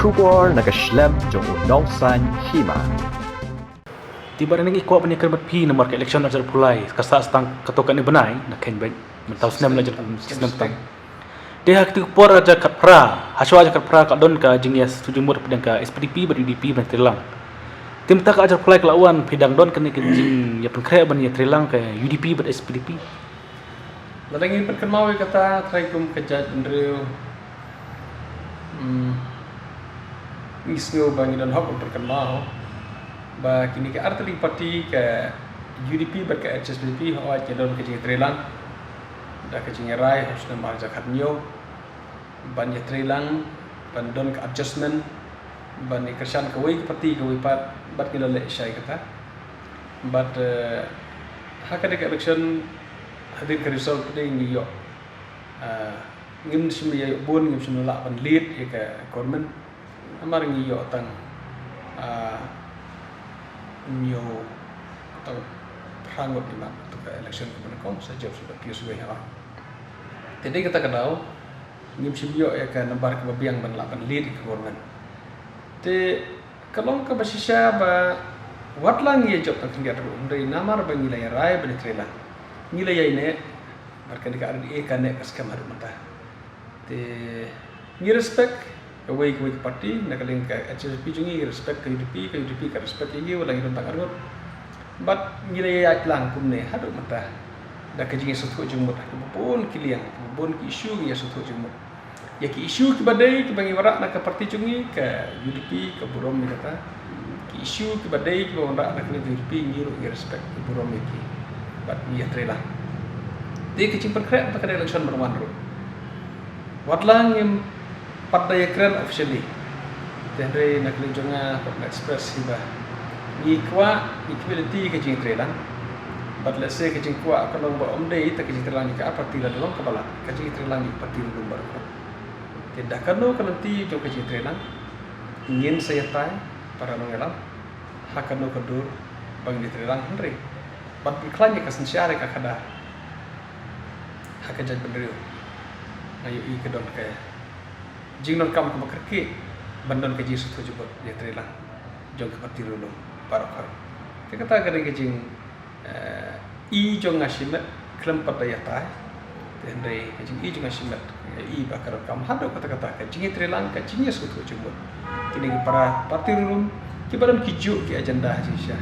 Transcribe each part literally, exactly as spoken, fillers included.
Khubor na ka shlem jong u nongsan hima. Te bad ngi kwah ban ïakren bad phi namar ka election arhajar arphew lai ka sah tang katto katne bnai, na khein bad mynta u snem la jong snem tang. Te ha katu ka por arhajar khatphra, ha shuwa arhajar khatphra ka don ka jingïasngewthuh jingmut hapdeng ka S P D P bad U D P ban ïatreilang. Te mynta ka arhajar arphew lai ka la wan, phi dang don kane ka jingïapynkhreh ban ïatreilang ka U D P bad S P D P? Lada ngi pynkynmaw ïa kata, trai kum ka jaitbynriew, hmm, ngi sngew ba ngi don hok ban pynkynmaw ba kine ki artylli ki parti, ka U D P bad ka H S P D P, hooid ki don ka jingïatreilang da ka jingïarai ha u snem arhajar khathynñiew ban ïatreilang, ban don ka adjustment, ban ïakyrshan kawei ka parti kawei pat, bad ngi la leh shai kata. Bad, eh, ha kane ka election, hadien ka result pat ngi ïoh, eh, ngim shym ïoh bun, ngim shym lah ban lead ïa ka government. Namar ngi ïoh tang, ah, hynñiew, tang phra ngut ïa mat, tu ka election ka ban kong sa jop suda pius wei ha. Te dei kata ka daw ngim shym ïoh ïa ka nambar kaba biang ban lah ban lead ïa ka government. Te ka long kaba shisha ba wat la ngi ïa jop tang khyndiat ruh, hynrei namar ba ngi la ïarai ban ïatreilang, ngi la ïaineh, bad kane ka R D A ka neh ka skhem haduh mynta. Te ngi respect kawei kawei ka parti, na ka liang ka H S P D P jong ngi, ngi respect ka U D P, ka U D P ka respect ïa ngi, wat la ngi don tang arngut. Bad ngi la ïaid lang kumne haduh mynta da ka jingïasngewthuh jingmut ha kiba bun ki liang, kiba bun ki issue ngi ïasngewthuh jingmut. Ïa ki issue kiba dei kiba ngi wanrah na ka parti jong ngi, ka U D P ka burom ïa kata. Ki issue kiba dei kiba wanrah na ka liang ka U D P, ngi ruh ngi respect, ngi burom ïa ki. Bad ngi ïatreilang. Te ka jingpynkhreh mynta ka election ban wan ruh, wat la ngim pat da ïakren officially, te hynrei na ka liang jong nga, nga kwah ban express hi ba ngi kwah, ngi kwah lynti ka jingïatreilang. Bad lehse ka jingkwah ka long ba ym dei tang ka jingïatreilang ïa ka ar parti, lada long kaba lah, ka jingïatreilang ïa ka parti ruh baroh. Te da kano ka lynti jong ka jingïatreilang, ngin sa ïatai para nongïalam ha kano ka dur ba ngin ïatreilang, hynrei ban pynkhlaiñ ïa ka synshar ïa ka khadar ha ka jaitbynriew, nga ïohi ka don ka jingdonkam kaba kyrkieh ban don ka jingsngewthuh jingmut ïatreilang jong ka parti riewlum baroh kawei. Te kata ka dei ka jing, eh, i jong nga shimet, khlem pat da ïatai. Te hynrei ka jingi jong nga shimet, nga i ba ka donkam haduh katta katta ka jingïatreilang, ka jingïasngewthuh jingmut. Kine ki para parti riewlum kiba don kijuh ki agenda ha jingshisha,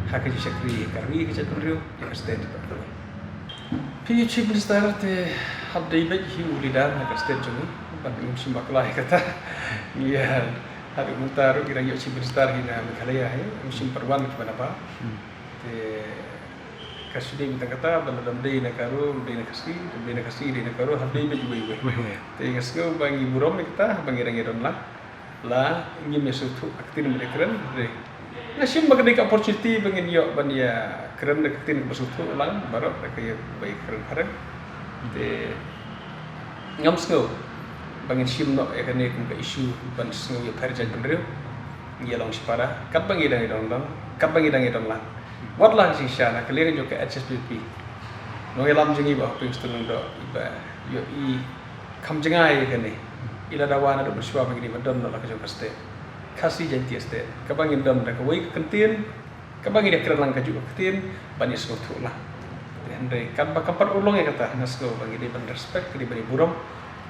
ha ka jingshakri ïa ka ri, ka jaitbynriew, ïa ka state bad kawei. Phi Chief Minister, te hap dei beit hi u leader na ka state jong ngi, bad ngim shym bakla ïa kata. Ngi ïa, haduh mynta ruh ngi dang ïoh Chief Minister hi na Meghalaya hi, ngim shym pat wan kiba na ba. Hmm. Te ka shu dei mynta kata, ba lada ym dei na ka Garo, dei na ka Khasi, lada ym dei na ka Khasi, dei na ka Garo, hap dei beit uwei uwei. Uwei uwei. Te nga sngew ba ngi burom ïa kata, ba ngi dang ïadon lang. La ngim ïasngewthuh ka ktien ban ïakren, hynrei nga shim ba ka dei ka opportunity ba ngin ïoh ban ïakren da ka ktien kaba sngewthuh lang baroh, da ka ïa ba ïakren phareng. Te ngam sngew ba ngin shim noh ïa kane kum ka issue ban sngew ïapher jaitbynriew. Ngi ïa long shipara katba ngi dang ïadon lang, katba ngi dang ïadon lang. Wat la ka jingshisha na ka liang jong ka H S P D P, nongïalam jong ngi Bah Hoping Stone Lyngdoh, iba ïohi kham jngai ïa kane. I la dawa naduh mynshuwa ba ngi dei ban don noh la ka jong ka state, Khasi Jaintia State, kaba ngin don da kawei ka kyntien, kaba ngin ïakren lang kajuh ka ktien, ban ïasngewthuh lang. Te hynrei katba kam pat urlong ïa kata, nga sngew ba ngi dei ban respect, ngi dei ban ïaburom.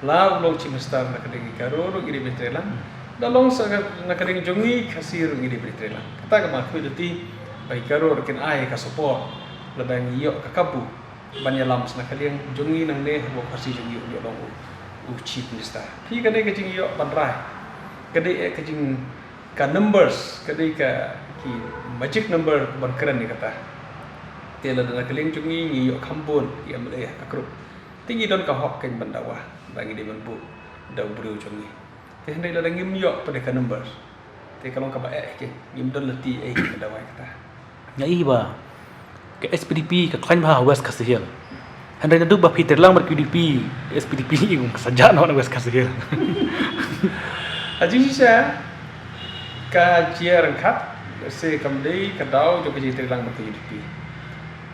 La u long Chief Minister na ka liang ka Garo ruh ngi dei ban ïatreilang. Da long sa ka, na ka liang jong ngi Khasi ruh ngi dei ban ïatreilang. Kata kaba nga kwah lynti, ba ki Garo ruh kin ai ka support lada ngi ïoh ka kabu ban ïalam sa na ka liang jong ngi nangne, haba u Khasi jong ngi u ïoh long u, u Chief Minister. Phi, ka dei ka jingïoh ban rai, ka dei eh ka jing, ka numbers, ka dei ka, ki magic number ban kren ïa kata. Te lada na ka liang jong ngi ngi ïoh kham bun ki M L A ha ka group, te ngi don ka hok kein ban dawa ba ngi dei ban buh da u briew jong ngi. Te hynrei lada ngim ïoh pat da ka numbers, te ka long kaba eh kein, ngim don lynti ei ban dawa ïa kata. Nga i ba ka S P D P ka khlaiñ bha ha West Khasi Hills. Hynrei naduh ba phi treilang bad ka U D P, S P D P i kum ka sa jah noh na West Khasi Hills. Ha jingshisha ka jia ryngkat, se kam dei ka daw jong ka jingtreilang bad ka U D P.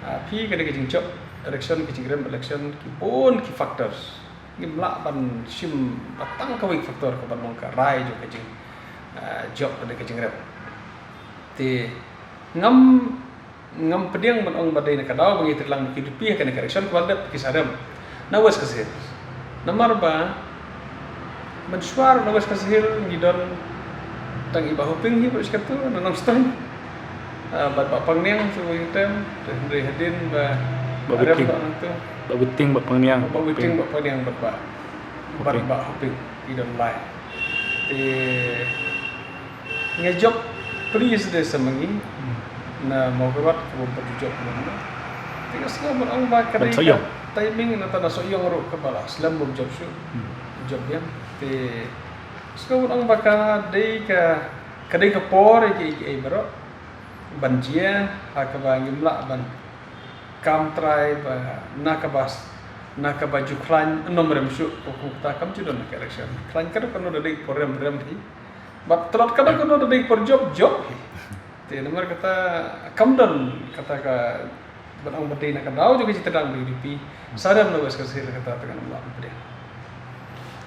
Ah, phi, ka dei ka jingjop election, ka jingrem election, ki bun ki factors. Ngim lah ban shim ba tang kawei ka factor kaban long ka rai jong ka jing, ah, jop, ka dei ka jingrep. Te ngam, ngam pdiang ban ong ba dei na ka daw ba ngi trei lang ki dupi ha kane ka election, kaba dep ki sarem na West Khasi Hills. Namar ba mynshuwa na West Khasi Hills ngi don tang i Bah Hoping hi, ba shi katu na Nongstoiñ. Ah, bad Bah Pangniang tu wi tem, te hynrei hadien ba Bah Arem Witing. Ba nang tu. Bah Witing, Bah Pangniang. Bah Witing, Bah Pangniang, bad Bah, bad Hoping. Bah Hoping, i don lai. Te nga jop pri sdei sa ma ngi na Mawkyrwat, ka bym pat ju jop nang. Te nga sngew ban ong ba ka dei ka timing, nata na Sohiong ruh kaba la slem bym jop shuh. Jop biang. Te sngew ban ong ba ka dei ka, ka dei ka por ïa kiei kiei baroh ban jia, ha kaba ngim lah ban kam trai ba na kaba, na kaba ju khlaiñ nym rem shuh, ko kumta kam ju don na ka election. Khlaiñ ka dei kano da dei por rem rem hi. Bad tlot ka dei kano da dei por jop, jop hi. Te namar kata kam don kata ka ban ong ba dei na ka daw jong ka jingtdang B J P sarem na West Khasi Hills, kata te ngam lah ban pdiang.